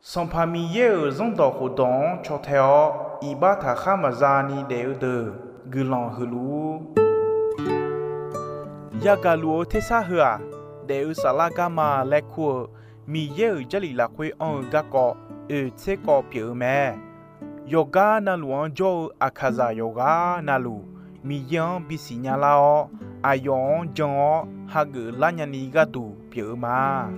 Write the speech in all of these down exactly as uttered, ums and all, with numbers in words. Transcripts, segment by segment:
Sanqpaq Miqyaer-euq Zanrdawq khofdawq-anr caw tae-awr, iqbax taqkhar maqza ni daef-eu deuq guiqlanq huiq luf-ur. Yagaq luf-eu tersar heu-aq, daef-eu saflar garma laer kur-eu Miqyaer-euq Jarlif lafkhoer anr-eu garkawv oeq tser kawv pyeuf-eu mae. Yawqgar navluf-anr jawr-eu aqkaqzaq yawqghaq navluf, Miqyaer-anr bisiq nya lar-awr, aqyawf-anr jan-awr hageuf lar nyani gharduq pyeuf-eu ma.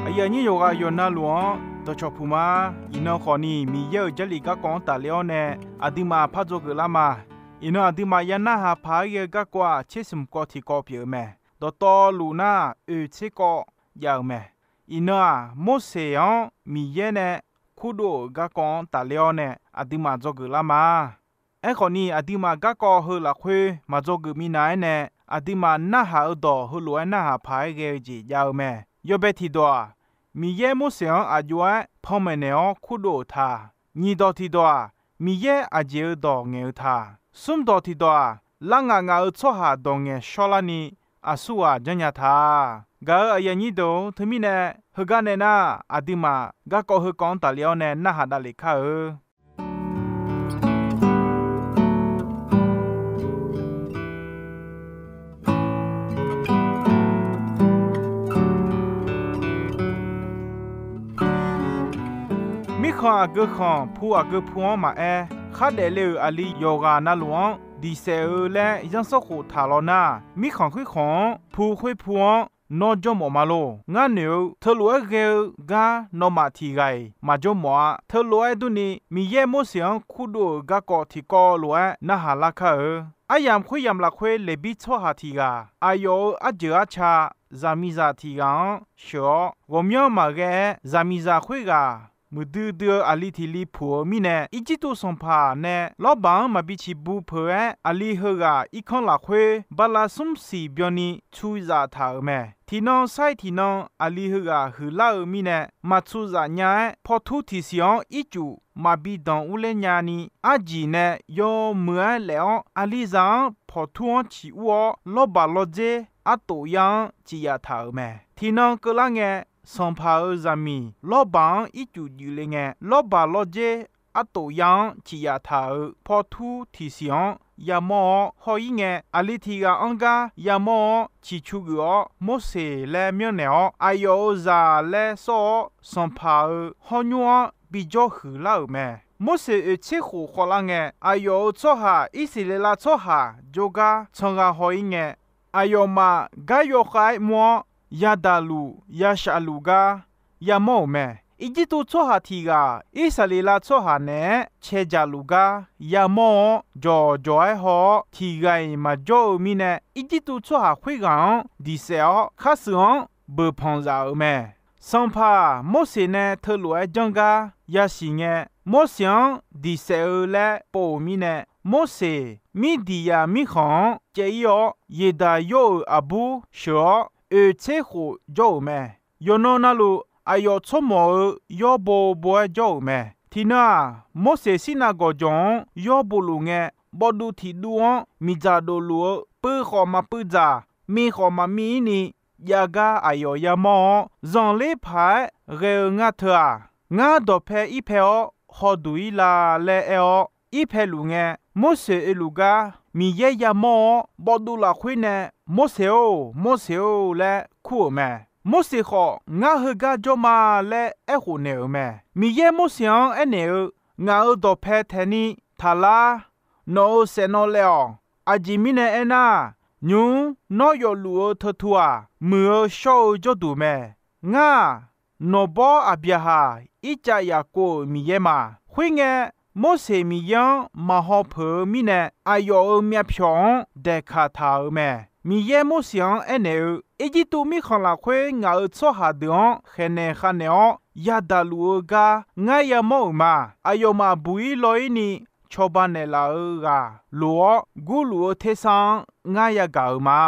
Aqyuif aqnyir yawqghaq yawqnavluf-anr dawqcawq puq ma. Iqnan khawfni Miqyaer-euq Jarlif garkawv-anr tafler-awr nae aqduimaf par dzawgeuf lar ma. Iqnan aqduimaf ya narhaq paq-aer ghae-eu garkawv-aq, tser smq kawv tiqkawv pyeuf-eu mae. Dawqtawvluf nar oeq tser kawv jav-eu mae. Iqnan-aq, Morseq-anr Miqyaer nae kurdov-euq garkawv-anr tafler-awr nae aqduimaf dzawgeuf lar ma. Aerkhawfni, aqduimaf garkawv heu lafkhoer maqdzawgeuf minav-aer nae, aqduimaf narhaq-eu dawq heulof-aer narhaq paq-aer ghae-eu jeq jav-eu mae. Yawbae tiqdawq-aq, Miqyaer Morseq-anr aq jov-aer panmaeq naeq-awr kurdov-euq ta. Nyiq dawq tiqdawq-aq, Miqyaer aqjeq-eu dawq ngaeq-eu ta. Smr dawq tiqdawq-aq, lar ngaq ngaq-euq tsawrhaq dawq ngaeq shawrlarni aqsurghaq janrnya ta. Gaq-euq aqyuif aqnyir deuq-or, teumirnae heugar nae nar, aqduimaf garkawv heukawv-anr tafler-awr nae narhaq davlef kar-eu. Mirkhanq aqgeu khanq, pu aqgeu pu-anr maqaer, khardaef le-euq aqli yawqghaq navluf-anr diq saef-eu laer zanrsanrkhof taq law nar, mirkhanq khoerkhanq-anr pu khoer pu-anr nawr jawr mawf ma lor. Ngar noeq-eu teulof-aer ghae-eu gar nawmaf tiq ghaq-iq maqjawr mawf-a. Teulof-aer durni, Miqyaer Morseq-anr kurdov-euq garkawv tiqkawv lof-aer narhaq lar kar-eu. Aryamq khoeryamq lafkhoer Leqbir tsawrhaq tiq ghaq, aqyawf-euq arjeuq arca zaqmiqzaq tiq ghaq-anr sheuq-awr, ghawqmyanr maqghae-aer zaqmiqzaq khoerghaq muiqdui dui-eu aqli tiq li puq-eu mirnae, Irjirtuv sanqpaq nae Lawrbaq-anr maqbi ciqbu peuq-aer, aqli heughaq irkanr lafkhoer bala smr siq byanni cu zaf taq-euq mae. Tiqnan sar-iq tiqnan aqli heughaq huiqlar-eu mirnae, maqcu zaf nya-aer, pawtur tiqsiq-anr ircuf maqbi danq urler nyani, arjiq nae yawmuiq-aer laef-awr, aqlizaq-anr pawqtur-anr ciq ur-awr, lawrbaq lawrdzer artof yar-anr ciq yaf taq-euq mae. Tiqnan keuvlar ngae, sanqpaq-euq zaqmiq lawrbaq-anr ircuf juif le ngae, lawrbaq lawrdzer artof yar-anr ciq yaf taq-euq pawtur tiqsiq-anr yamawr-awr haw-ir ngae, aqli tiq ghaq-anr gar yamawr-awr ciqcu geuf-awr, Morseq laer myanrnaeq-awr, aqyawf-euq zaq laer sawr-awr, sanqpaq-euq hawrnymr-anr bijawr huiqlar-euq mae. Morseq oeq tser khof khawvlar ngae, aqyawf-euq tsawrhaq Irsaqleqlav tsawrhaq jawrgar tsanr gha haw-ir ngae, aqyawfmaf gar yawkhav-aer mr-awr, yadaq luf yashaf luf gar yamawr-euq mae. Irjirtuv tsawrhaq tiq ghaq Irsaqleqlav tsawrhaq naeq-aer cae dzaq luf gar yamawr-awr, jawqjawq-aer haw-awr, tiq ghaq-iq maqjawr-eu mirnae, Irjirtuv tsawrhaq khoerghaq-anr diq saef-awr, kharshuif-anr beuq panq zaf-euq mae. Sanqpaq Morseq nae teulof-aer janr gar yasiq ngae, Morseq-anr diq saef-eu laer pov-euq mirnae, Morseq Mirdiqyaq mirkhanq-anr caev-ir-awr, Yeqdaq yawr-euq aqbur sheuq-awr, oeq tser khof jawr-euq mae. Yawqnan navluf, aqyawf tsawrmawq-eu yawr bo bo-aer jawr-euq mae. Tiqnan-aq, Morseq Sirnav gawqjawq-anr yawr bo luf ngae, bawvduv tiq duv-anr miqdzaq dofluf-eu puiv khawf maqpuiv dzaq, miv khawf maqmiv-ir ni, jav gar aqyawf yamawr-awr, zanqler paq-aer ghae-eu ngar teu-aq, ngar dawqpae ir pae-awr hawduq-ir la laer aer-awr, ir pae luf ngae, Morseq oeluf gar Miqyaer yamawr-awr, bawvduv lafkhoer nae Morseq-or, Morseq-or laer kur-euq mae. Morseq khawf, ngar heugar jawr ma laer aerkhof naeq-euq mae. Miqyaer Morseq-anr aernaeq-eu, ngaq-euq dawqpae taeq ni taq lar. Nawq-euq saeqnawv laev-awq. Aqjeq mirnae aernar, nymq-mr nawr yawfluf-eu teutu-aq, muiq-eu shawr-eu jawrduq mae. Ngar-aq, nawq bawr Aqbyaqhaq, Irtsav, Yaqkov-euq Miqyaer ma. Khoerngae, Morseq Miqyaer-anr maqhaw peuq-eu mirnae, aqyawf-euq myavpyawq-anr daeqkaq taq-euq mae. Miqyaer Morseq-anr aernaeq-eu, Irjirtuv mirkhanq lafkhoer ngaq-euq tsawrhaq deuq-anr khaeqnaeq khavnaeq-awr yadaq luf-eu gar ngar yamawr-euq ma. Aqyawfmaf buq-ir law-ir ni cawba naeqlaf-eu ghaq lof-awr gurluf-eu tersar-anr ngar yagaq-euq ma.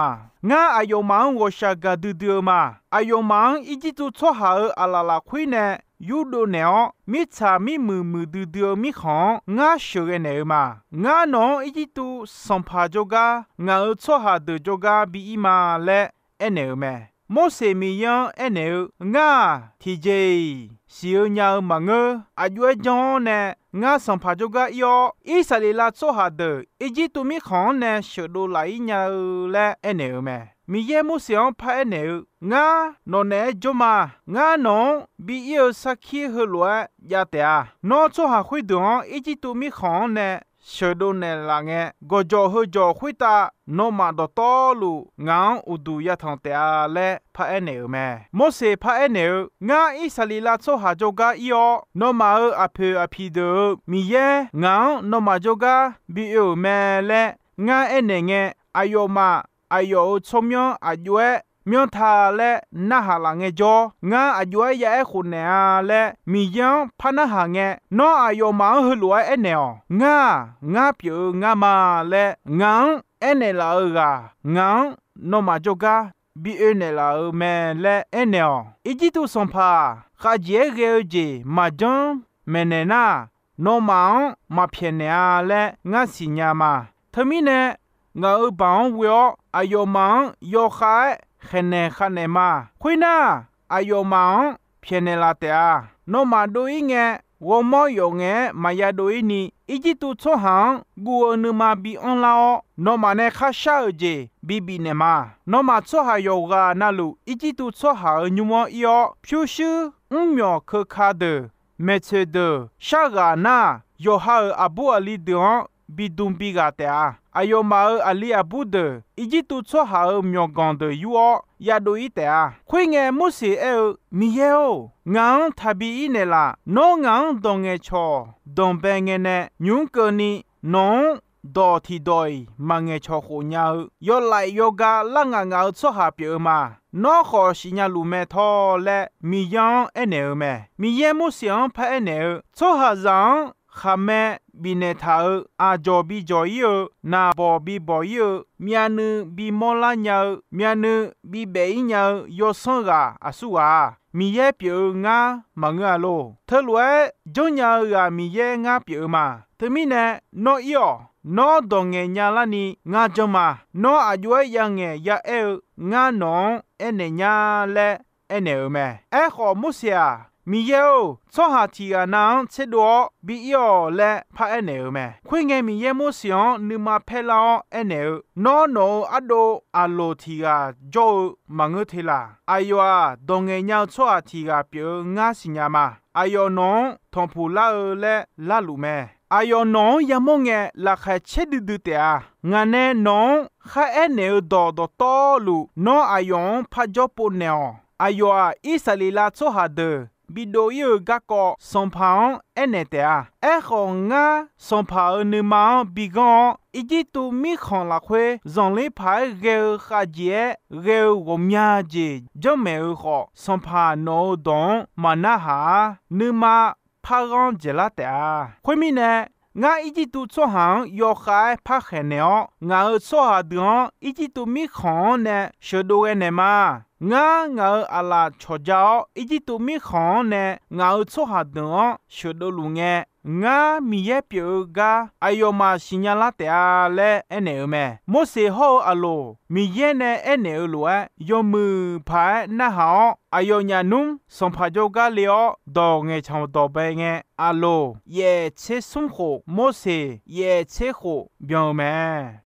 Ngar aqyawfmaf-anr ghawqshaq gaqdui dui-eu ma. Aqyawfmaf-anr Irjirtuv tsawrhaq-euq aqlaf lafkhoer nae yurdov naeq-awr, mirtsaq mirmuiq muiqdui dui-eu mirkhanq-anr ngar sheuqghae naeq-eu ma. Ngar nawq-anr Irjirtuv sanqpaq jawrgar, ngaq-euq tsawrhaq deuq jawrgar bi ir ma laer aernaeq-euq mae. Morseq Miqyaer-anr aernaeq-eu, Ngar-aq, tiqjeq-iq siq-eu nya-eu maqngeur. Aq jov-aer jan-awr nae ngar sanqpaq jawrgar ir-awr, Irsaqleqlav tsawrhaq deuq Irjirtuv mirkhanq-anr nae sheuqdov laf ir nya-eu laer aernaeq-euq mae. Miqyaer Morseq-anr paraer naeq-eu, Ngar nawq naeq-aer jawr ma. Ngar nawq-anr bi ir-eu sarkir heulof-aer jav taef-a. Nawr tsawrhaq khoerdeuq-anr Irjirtuv mirkhanq-anr nae sheuqdov naeqlaf ngae, gawqjawq heujawq khoertav nawmaf dawqtawvluf ngaq-anr uqduq yatanq taef-a laer paraer naeq-euq mae. Morseq paraer naeq-eu, Ngar Irsaqleqlav tsawrhaq jawrgar ir-awr, nawmaf-euq aqpoeq aqpiq deuq-euq Miqyaer ngaq-anr nawmaf jawrgar bi oe-euq mae laer ngar aernaeq ngae, aqyawfmaf aqyawf-euq tsawrmyanr aq jov-aer myanrta laer narhaq laf ngaejawr, ngar aq jov-aer ya aer khofnaeq-a laer Miqyaer-anr par narhaq ngae, nawr aqyawfmaf-anr heulof-aer aernaeq-awq. Ngar-aq, ngar pyeuf-eu ngar ma laer ngaq-anr aernaeq laf-eu ghaq, ngaq-anr nawmaf jawrgar bi oe naeqlaf-euq mae laer aernaeq-awq. Irjirtuv sanqpaq-aq, khavjeq-aer ghae-eu jeq maqjanr maeqnaeq nar, nawmaf-anr maq pyaeqnaeq-a laer ngar siqnya ma. Teumirnae, ngaq-euq baq-anr ghoe-awr aqyawfmaf-anr yawkhav-aer khaeqnaeq khavnaeq ma. Khoernar, aqyawfmaf-anr pyaeqnaeq laf taef-a. Nawmaf dov ir ngae, ghawrmawr yawf ngaef-aer maqya dov ir ni, Irjirtuv tsawrhaq-anr guv-eu nuima bi anrlar-awr, nawmaf nae kharshar-euq jeq bi bifnaeq ma. Nawmaf tsawrhaq yawqghaq navluf Irjirtuv tsawrhaq-euq nymr-anr ir-awr, pyurshuir, mrmyawq keuka deuq, maeqtsoeq deuq, sharghaq nar, yawqha-euq aqbur aqli deuq-anr bidm bighaq taef-a. Aqyawfmaf-euq aqli aqbur deuq Irjirtuv tsawrhaq-euq myawqganq deuq yur-awr yadov ir taef-a. Khoerngae, Morseq aer-eu, Miqyaer-or, ngaq-anr taqbi ir naeqlaf. Nawr ngaq-anr dawq ngaeqcawq danqbae ngae nae nymq-mr keuvni, nawq-anr dawq tiqdawq-iq maqngaeq cawq khof nya-eu, yawlaef yawga lar ngaq ngaq-eu tsawrhaq pyeuf-eu ma. Nawr khawf siqnya luf mae tawr laer Miqyaer-anr aernaeq-eu mae. Miqyaer Morseq-anr paraer naeq-eu, Tsawrhaqzaq-anr khaqmae bifnaeq taq-euq, aqdzawq bijawq ir-eu, naqbawq bibawq ir-eu, myavnuiv bimawrlar nya-eu, myavnuiv bibaef ir nya-eu yawsanr ghaq aqsur ghaq-a? Miqyaer pyeuf-eu ngar maqngeur-a lor. Teulof-aer janrnya-eu ghaq Miqyaer ngar pyeuf-eu ma. Teumirnae, nawr ir-awq. Nawr dawq ngaeq nya larni ngar janr ma. Nawr aq jov-aer ya ngaeq ya aer-eu ngar nawq-anr aernaeq nya laer aernaeq-euq mae. Aerkhawf, Morseq-aq, Miqyaer-or, tsawrhaq tiq ghaq nav-anr tserdov-awr bi ir-awq laer paraer naeq-euq mae. Khoerngae, Miqyaer Morseq-anr nuima paerlar-awr aernaeq-eu, Nawr nawq-euq ardov Aqloq tiq ghaq jawr-eu maqngeur te laq. Aqyawf-aq, dawq ngaeq nya-eu tsawrhaq tiq ghaq pyeuf-eu ngar siqnya ma. Aqyawf nawq-anr tanqpuq lar-eu laer larluf mae. Aqyawf nawq-anr yamawr ngae, laqkhaq caerdui dui taef-a. Ngaq nae nawq-anr kharaer naeq-eu dawq dawqtawvluf, nawr aqyawf-anr parjawr pov naeq-awq. Aqyawf-aq, Irsaqleqlav tsawrhaq deuq bidov ir-eu garkawv Sanqpaq-anr aernaeq taef-a. Aerkhawf, ngar Sanqpaq-euq nuima-anr bi ghanr-awr, Irjirtuv mirkhanq lafkhoer zanqler paq-aer ghae-eu khavjeq-aer ghae-eu ghawqmya jeq janrmaeq-eu khawf, Sanqpaq nawq-euq dawq-anr maqnarhaq-ar. Nuima parghanr dzaeqlar taef-a. Khoermirnae, ngar Irjirtuv tsawrhaq-anr yawkhav-aer parkhaeq naeq-awr, ngaq-euq tsawrhaq deuq-anr Irjirtuv mirkhanq-anr nae sheuqdov ghae naeq ma. Ngar ngaq-euq aqlaf cawqja-awr, Irjirtuv mirkhanq-anr nae ngaq-euq tsawrhaq deuq-anr sheuqdov luf ngae, ngar Miqyaer pyeuf-eu gar aqyawfmaf siqnya lar taef-a laer aernaeq-eu mae. Morseq hawr-eu Aqloq, Miqyaer nae aernaeq-eu lof-aer, yawmuiq paq-aer narhaq-awr, aqyawfnyaf nmr Sanqpaq jawrgar le-awr dawq ngaeqcawq dawqbae ngae, Aqloq yaef tser smr khof, Morseq yaef tser khof byan-eu mae.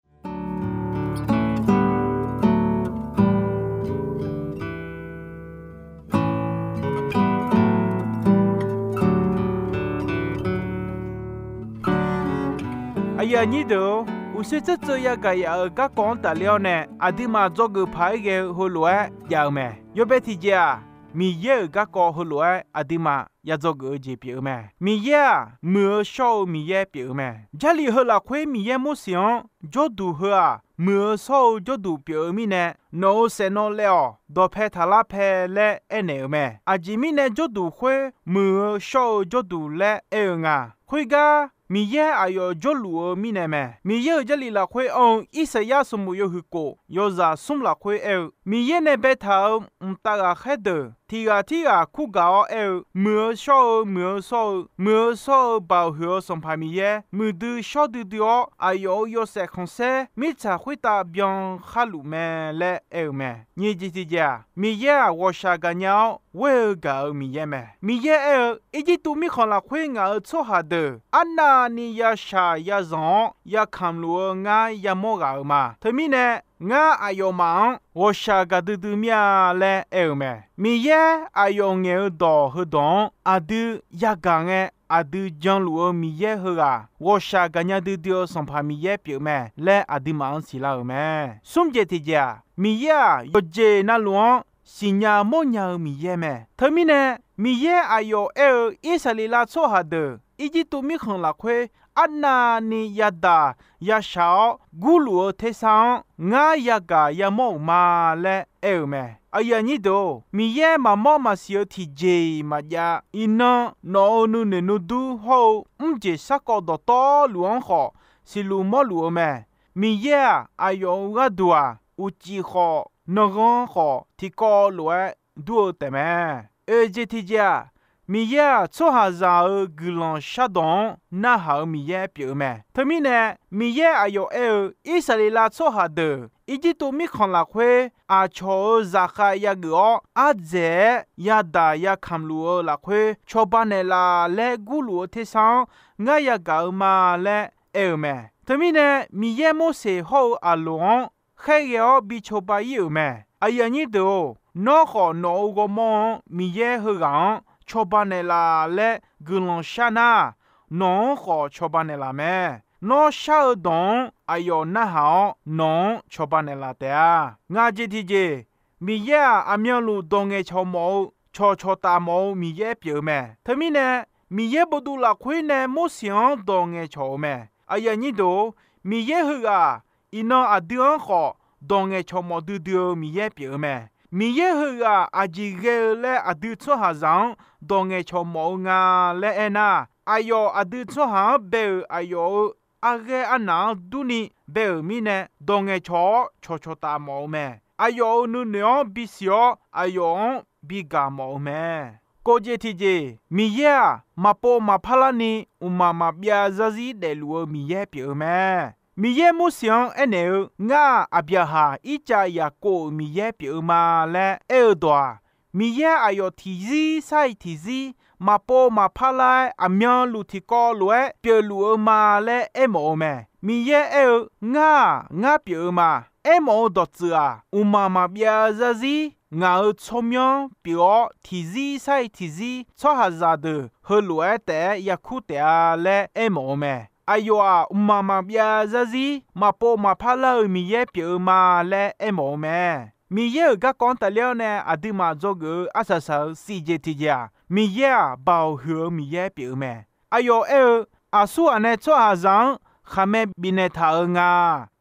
Aqyuif aqnyir deuq-or, uqshoe tseurtseuv yagaq yaf-euq garkawv-anr tafler-awr nae, aqduimaf dzawgeuf paq-aer ghae-eu heulof-aer jav-eu mae. Yawbae tiqjeq-aq, Miqyaer-euq garkawv heulof-aer aqduimaf ya dzawgeuf-eu jeq pyeuf-eu mae. Miqyaer-aq, muiq-eu shawr-eu Miqyaer pyeuf-eu mae. Jarlif heu lafkhoer Miqyaer Morseq-anr, Jawrduq heu-aq, muiq-eu shawr-eu jawrduq pyeuf-eu mirnae, nawq-euq saeqnawv laev-awq, dawqpae taqlar pae laer aernaeq-euq mae. Aqjeq mirnae jawrduq khoer muiq-eu shawr-eu jawrduq laer aer-eu nga. Khoergar, Miqyaer aqyawf jawrluf-eu mirnae mae. Miqyaer-euq Jarlif lafkhoer anr-eu Irsaqyar sanqbof yawhuiq kof yawzaq smr lafkhoer aer-eu, Miqyaer nae baetaq-euq mqtav ghaqkhaer deuq tiq ghaq tirghaq kur gaq-awr aer-eu, Muiq-eu shawr-eu, muiq-eu shawr-eu, muiq-eu shawr-eu Baoq huiq-eu Sanqpaq Miqyaer, muiqdui shawr duidui-awr, aqyawf-euq yawshaef khanqsaer mirtsaq khoertav byan khar luf mae laer aer-eu mae. Nyiq jeq tiqjeq-aq, Miqyaer-aq, ghawqshaq gaqnya-awr ghoer-eu gaq-eu Miqyaer mae. Miqyaer aer-eu, Irjirtuv mirkhanq lafkhoer ngaq-euq tsawrhaq deuq arnavni yashaq yazanq-awr yakamq luf-eu ngar yamawr ghaq-euq ma. Teumirnae, ngar aqyawfmaf-anr ghawqshaq gaqdui dui mir-a laer aer-eu mae. Miqyaer aqyawf ngaeq-eu dawq heudawq-anr aqdui yagaq ngae, aqdui janluf-eu Miqyaer heughaq, ghawqshaq gaqnya duidui-eu Sanqpaq Miqyaer pyeuf mae laer aqduimaf-anr siqlar-euq mae. Smr jeq tiqjeq-aq, Miqyaer-aq, yawqjeq navluf-anr siqnya mawrnya-eu Miqyaer mae. Teumirnae, Miqyaer aqyawf aer-eu, Irsaqleqlav tsawrhaq deuq Irjirtuv mirkhanq lafkhoer arnavni yadaq yashaq-awr gurluf-eu tersar-anr ngar yagaq yamawr-euq ma laer aer-eu mae. Aqyuif aqnyir deuq-or, Miqyaer maqmawr maqsiq-eu tiqjeq-iq maqjav. Iqnan nawq-euq nuinoeq nuidur hawr-eu mrjeq sarkawv dawqtawvluf-anr khawf siqluf mawrluf-eu mae. Miqyaer-aq, aqyawf-euq gharduq-aq, uqcif khawf, nanqghanr khawf, tiqkawv lof-aer dur-eu taef mae. Oeq jeq tiqjeq-aq, Miqyaer-aq, tsawrhaqzaq-euq guiqlanq shardawq-anr narhaq-euq Miqyaer pyeuf-eu mae. Teumirnae, Miqyaer aqyawf aer-eu, Irsaqleqlav tsawrhaq deuq Irjirtuv mirkhanq lafkhoer aqcawq-euq zaqkhav yageuf-awr ardzaeq-aer yadaq yakamq luf-eu lafkhoer cawba naeqlaf laer gurluf-eu tersar-anr ngar yagaq-eu ma laer aer-eu mae. Teumirnae, Miqyaer Morseq hawr-eu Aqloq-anr khaerghae-awr bi cawba ir-euq mae. Aqyuif aqnyir deuq-or, nawr khawf nawq-euq ghawrmawr-anr Miqyaer heughaq-anr cawba naeqlaf laer guiqlanq shar nar, nawq-anr khawf cawba naeqlaf mae. Nawr shar-eu dawq-anr aqyawf narhaq-awr, nawq-anr cawba naeqlaf taef-a. Ngaq jeq tiqjeq, Miqyaer-aq, aqmyanluf dawq ngaeqcawq mawf-eu cawqcawq taf mawf-eu Miqyaer pyeuf-eu mae. Teumirnae, Miqyaer bawduv lafkhoer nae Morseq-anr dawq ngaeqcawq-euq mae. Aqyuif aqnyir deuq-or, Miqyaer heughaq iqnan aqdui-anr khawf dawq ngaeqcawq mawf duidui-eu Miqyaer pyeuf-eu mae. Miqyaer heughaq aqjeq ghae-eu laer aqdui tsawrhaqzaq-anr dawq ngaeqcawq mawf-eu nga laer aernar, aqyawf aqdui tsawrhaq-anr bae-euq aqyawf-euq arghaer arnaq-anr durni bae-euq mirnae, dawq ngaeqcawq-awr cawqcawq taf mawf-eu mae. Aqyawf-euq nuinoeq-anr bisiq-awr, aqyawf-anr bigaq mawf-eu mae. Kof jeq tiqjeq, Miqyaer-aq, maqpov maqpar larni mqmaq maqbyav zarzir daefluf-eu Miqyaer pyeuf-eu mae. Miqyaer Morseq-anr aernaeq-eu, Ngar-aq, Aqbyaqhaq, Irtsav, Yaqkov-euq Miqyaer pyeuf-eu ma laer aer-eu dawq-aq, Miqyaer aqyawf tiqzir sar-iq tiqzir maqpov maqpar lar-aer aqmyanluf tiqkawv lof-aer pyeufluf-eu ma laer aermawf-eu mae. Miqyaer aer-eu, Ngar-aq, ngar pyeuf-eu ma. Aermawf-eu dawqtsuif-aq, mqmaq maqbyav zarzir ngaq-euq tsawrmyanr pyeuf-awr tiqzir sar-iq tiqzir tsawrhaqzaq deuq heulof-aer taef-aer yakur taef-a laer aermawf-eu mae. Aqyawf-aq, mqmaq maqbyav zarzir maqpov maqpar lar-eu Miqyaer pyeuf-eu ma laer aermawf-eu mae. Miqyaer-euq garkawv-anr tafler-awr nae aqduimaf dzawgeuf-eu arsaq saq-euq shif jeq tiqjeq-aq, Miqyaer-aq, Baoq huiq-eu Miqyaer pyeuf-eu mae. Aqyawf aer-eu, Aqsurghaq nae tsawrhaqzaq-anr khaqmae bifnaeq taq-euq nga.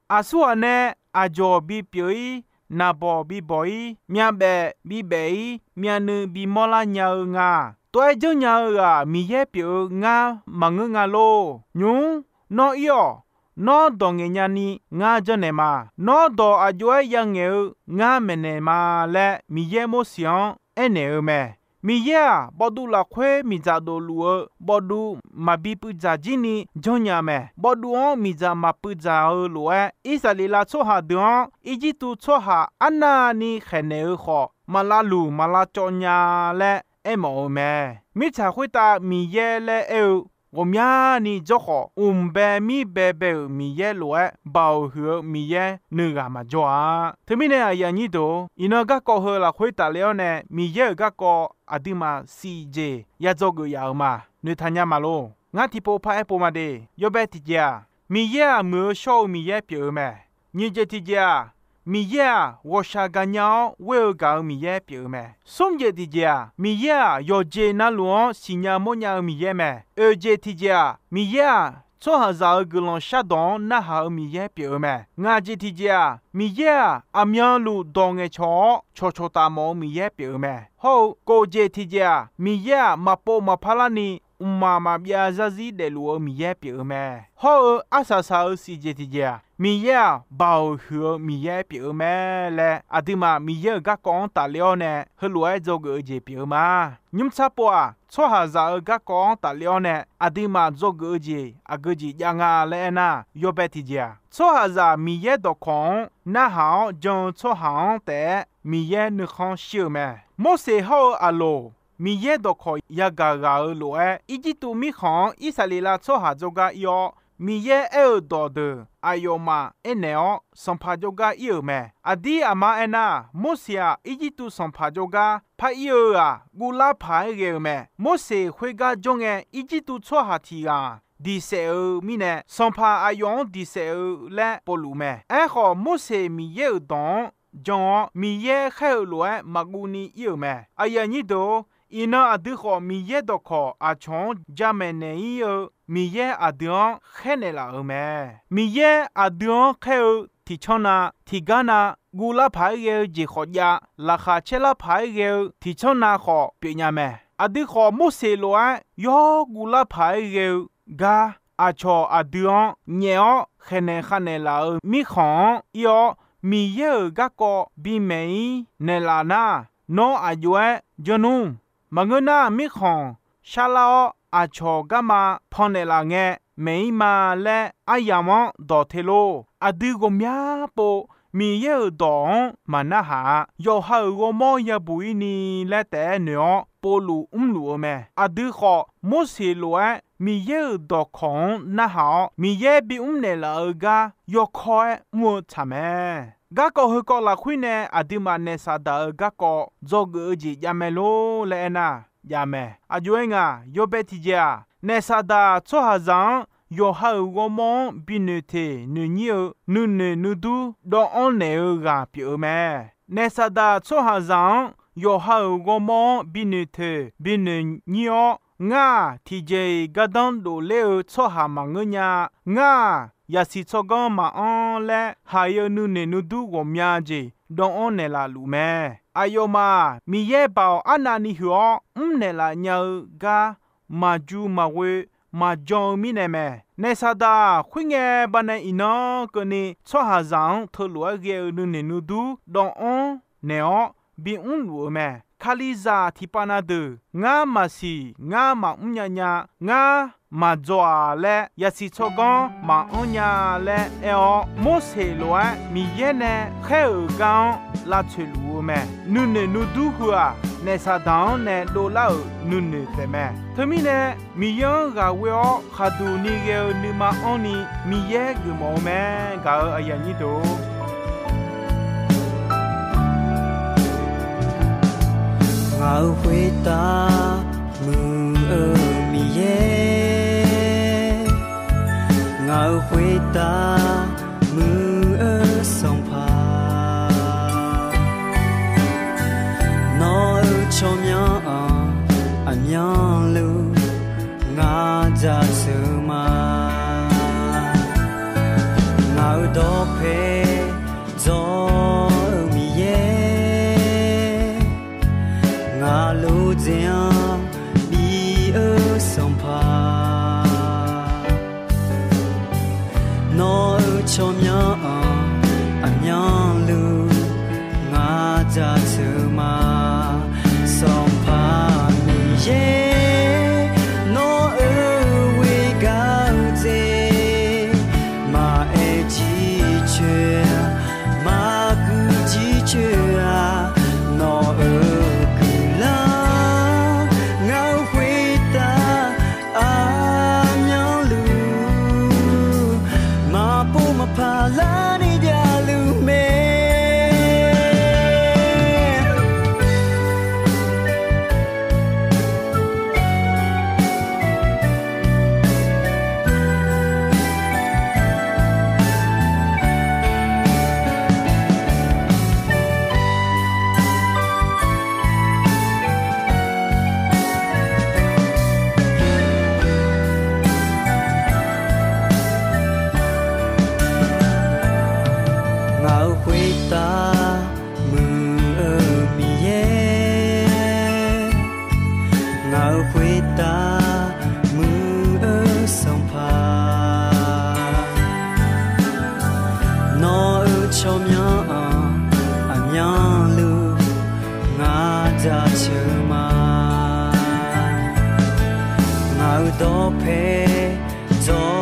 Aqsurghaq nae aqjawq bipyeuf-ir, naqbawq bibawq-ir, myavbaef bibaef-ir, myavnuiv bimawr lar nya-eu nga. Tov-aer janrnya-eu ghaq Miqyaer pyeuf-eu ngar maqngeur nga lor. Nymq-mr, nawr ir-awq. Nawr dawq ngaeq nyani ngar janrnaeq ma. Nawr dawq aq jov-aer yangaeq-eu ngar maeqnaeq ma laer Miqyaer Morseq-anr aernaeq-eu mae. Miqyaer-aq, bawduv lafkhoer miqdzaq dofluf-eu bawduv maqbi puivdzaq jirni janrnya mae. Bawduv-anr miqdzaq maqpuivdzaq-eu lof-aer, Irsaqleqlav tsawrhaq deuq-anr Irjirtuv tsawrhaq arnavni khaeqnaeq-eu khawf, maq lavluq maq lavcawv nya laer aermawf-eu mae. Mirtsaq khoertav Miqyaer laer aer-eu ghawqmyani jawr khawf, mq bae mir bae bae-euq Miqyaer lof-aer, Baoq huiq-eu Miqyaer nuighaq maqjawr-a. Teumirnae aqyuif aqnyir deuq-or, iqnan garkawv heu lafkhoer tafler-awr nae Miqyaer-euq garkawv aqduimaf shif jeq ya dzawgeuf yaf-euq ma. Noeqtaq nya maqlor. Ngar tiqpov paraer pov ma de. Yawbae tiqjeq-aq, Miqyaer-aq, muiq-eu shawr-eu Miqyaer pyeuf-eu mae. Nyiq jeq tiqjeq-aq, Miqyaer-aq, ghawqshaq gaqnya-awr ghoer-eu gaq-eu Miqyaer pyeuf-eu mae. Smr jeq tiqjeq-aq, Miqyaer-aq, yawqjeq navluf-anr siqnya mawrnya-eu Miqyaer mae. Oeq jeq tiqjeq-aq, Miqyaer-aq, tsawrhaqzaq-euq guiqlanq shardawq-anr narhaq-eu Miqyaer pyeuf-eu mae. Ngaq jeq tiqjeq-aq, Miqyaer-aq, aqmyanluf dawq ngaeqcawq-awr cawqcawq taf mawf-eu Miqyaer pyeuf-eu mae. Hawr-eu kof jeq tiqjeq-aq, Miqyaer-aq, maqpov maqpar larni mqmaq maqbyav zarzir daefluf-eu Miqyaer pyeuf-eu mae. Hawr-eu arsaq saq-euq siqjeq tiqjeq-aq, Miqyaer-aq, Baoq huiq-eu Miqyaer pyeuf-eu mae laer, aqduimaf Miqyaer-euq garkawv-anr tafler-awr nae heulof-aer dzawgeuf-eu jeq pyeuf-eu ma. Nymr tsar pov-aq, tsawrhaqzaq-euq garkawv-anr tafler-awr nae aqduimaf dzawgeuf-eu jeq aqgeu jeq jav nga laer aernar, yawbae tiqjeq-aq, tsawrhaqzaq Miqyaer dawqkawq-anr narhaq-awr jan-eu tsawrhaq-anr taef-aer Miqyaer nuikhanr shir-eu mae. Morseq hawr-eu Aqloq Miqyaer dawqkawq yagaq ghaq-euq lof-aer, Irjirtuv mirkhanq-anr Irsaqleqlav tsawrhaq jawrgar ir-awr, Miqyaer aer-euq dawqdeuq aqyawfmaf aernaeq-awr, sanqpaq jawrgar ir-euq mae. Aqdir aqma aernar, Morseq-aq, Irjirtuv sanqpaq jawrgar par ir-eu ghaq guvlar paq-aer ghae-eu mae. Morseq khoergar jawr ngae, Irjirtuv tsawrhaq tiq ghaq-aq, diq saef-eu mirnae, sanqpaq aqyawf-anr diq saef-eu laer povluf mae. Aerkhawf, Morseq Miqyaer-euq dawq-anr jan-awr, Miqyaer khaer-eu lof-aer maqguv ni ir-euq mae. Aqyuif aqnyir deuq-or, iqnan aqdui khawf Miqyaer dawqkawq aqcawq-anr jamaeq naeq-ir-eu Miqyaer aqdui-anr khaer naeqlaf-euq mae. Miqyaer aqdui-anr khaer-eu tiqcanr na, tiqgar na, guvlar paq-aer ghae-eu jeq khawf jav, laqkhaq caerlar paq-aer ghae-eu tiqcanr na khawf pyeufnya mae. Aqdui khawf, Morseq lof-aer yawr guvlar paq-aer ghae-eu gar, aqcawq aqdui-anr nyaef-awr khaeqnaeq khavnaeq laf-euq mirkhanq-anr ir-awr, Miqyaer-euq garkawv bimaeq-ir naeqlaf nar, nawr aqjox-aer janr nmr. Maqngeur nar, mirkhanq sharlar-awr, aqcawq garma pannaeq laf ngae maeq-ir ma laer aryamq-anr dawq te lor. Aqdui ghawqmya pov Miqyaer-euq dawq-anr maqnarhaq-a. Yawqha-euq ghawrmawr yabuq-ir ni laer taef-aer noeq-awr, povluf mrluf-eu mae. Aqdui khawf, Morseq lof-aer Miqyaer-euq dawqkawq-anr narhaq-awr, Miqyaer bimr naeqlaf-eu gar yawkawr-aer mr-eu tsaq mae. Garkawv heukawv lafkhoer nae aqduimaf naef Saqdaq-euq garkawv dzawgeuf-eu jeq jav mae lor laer aernar, jav mae. Aqjox-aer ngaq, yawbae tiqjeq-aq, naef Saqdaq tsawrhaqzaq-anr yawqha-euq ghawrmawr-anr binoeq teq noeqnyir-eu nuinoeq nuidur dawvanr naeq-eu ghaq pyeuf-eu mae. Naef Saqdaq tsawrhaqzaq-anr yawqha-euq ghawrmawr-anr binoeq teq binoeq nyir-awr, ngar-aq, tiqjeq-iq gardanr dofler-eu tsawrhaq maqngeur nya. Ngar-aq, yasiq tsawrganr maqanr laer haiq-eu nuinoeq nuidur ghawqmya jeq dawvanr naeqlaf luf mae. Aqyawfmaf-aq, Miqyaer baoq arnavni huiq-awr mrnaeq laf nya-eu gar maqju maqghoe maqjan-eu mirnae mae. Naef Saqdaq khoerngae baqdanae iqnan keuvni tsawrhaqzaq-anr teulof-aer ghae-eu nuinoeq nuidur dawvanr naeq-awr bimr luf-eu mae. Kalizaq tiqpav na deuq, ngar maqsiq, ngar maqmr nya nya, ngar maqdzaw-aq laer, yasiq tsawrganr maqanr nya laer aer-awr, Morseq lof-aer Miqyaer nae khaer-euq gar-anr lavtsoeq luf-eu mae. Nuinoeq nuidur heu-aq, naef Saqdaq-anr nae dovlar-euq nuinoeq taef mae. Teumirnae, Miqyaer-anr ghaq ghoe-awr khaqduq ni ghae-eu nuima anrni Miqyaer geufmawf-eu mae. Gaq-euq aqyuif aqnyir deuq-or, ngaq-euq khoertav muiq-eu Miqyaer, ngaq-euq khoertav muiq-eu Sanqpaq, nawq-euq tsawrmyanr-anr aqmyanluf ngar jaceuq ma. Ngaq-euq dawqpae dzawq-eu Miqyaer, ngaq lodzae-anr bi-eu Sanqpaq, nawq-euq tsawrmyanr-anr aqmyanluf ngar jaceuq ma. Sanqpaq Miqyaer, nawq-euq ghoer gaq-eu jeq maqaer jircoer-a, maqguiq jircoer-a, nawq-euq guiqlanq Aqdawq pae dzaw